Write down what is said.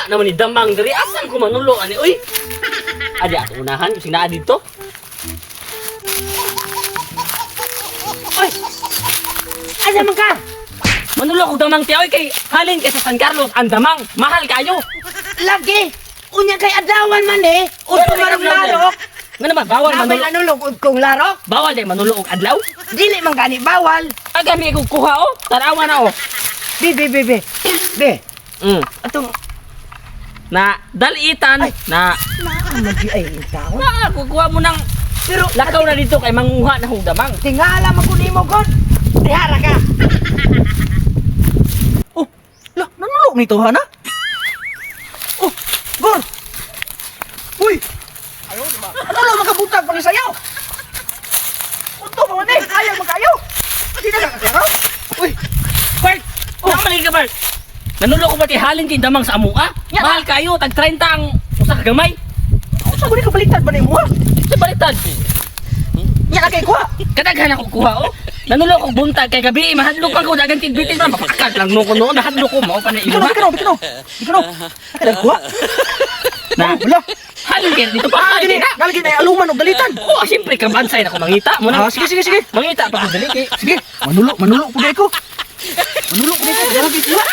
naman ni damang diri. Asan ko manulo ani oy? Adi ato unahan kasi naa dito. Oy! Asa man ka? Manulo ko damang tiya oy, kay halin kay sa San Carlos ang damang. Mahal kayo. Lagi! Unya kay adlawan man eh! Udto man og larok! Nga naman bawal Nabay manulo. anulog udtong larok! Bawal day manulo og adlaw. Dili man gani bawal! Agami ko kuha oh. Tarawa na oh. Be, be, be, be. Be, atong Na dalitan Ay. na naa man di ay taon. na kukuha mo ng Pero lakaw na dito kay manguha na hong damang. Tingala man ko nimo god. Dihara ka. Oh, la, nanulog nito hana? Oh, Gor! Uy! Ano lang makabutag pang isayaw? Unto pa man eh, ayaw magkayo! Di na kakasaraw? Uy, Bart! Oh. Nakalagi ka, Bart! Nanulo ko pati halin kay damang sa amua. Ya. Mahal kayo, tag 30 ang usa ka gamay. unsa ba ni kabaliktad ba nimo ha? Sa baliktad. Nya na kay kuha. Kadaghan ako kuha oh. Nanulo ko buntag kay gabi mahadlok pa ko dagan tidbitin pa mapakat lang no ko noon nahadlok ko mao pa na Bikano, imo. bikano, bikano. Bikano. Nakadag kuha. Na Wala. halin kay dito pa Ah, halin gini, na. ngalagi gini aluman og dalitan. Oh, siyempre kabansay na ko mangita mo na. Ah, sige, sige, sige. Mangita pa ko dali kay Sige, manulo, manulo pud ko. Manulo pud ko, dala kay kuha.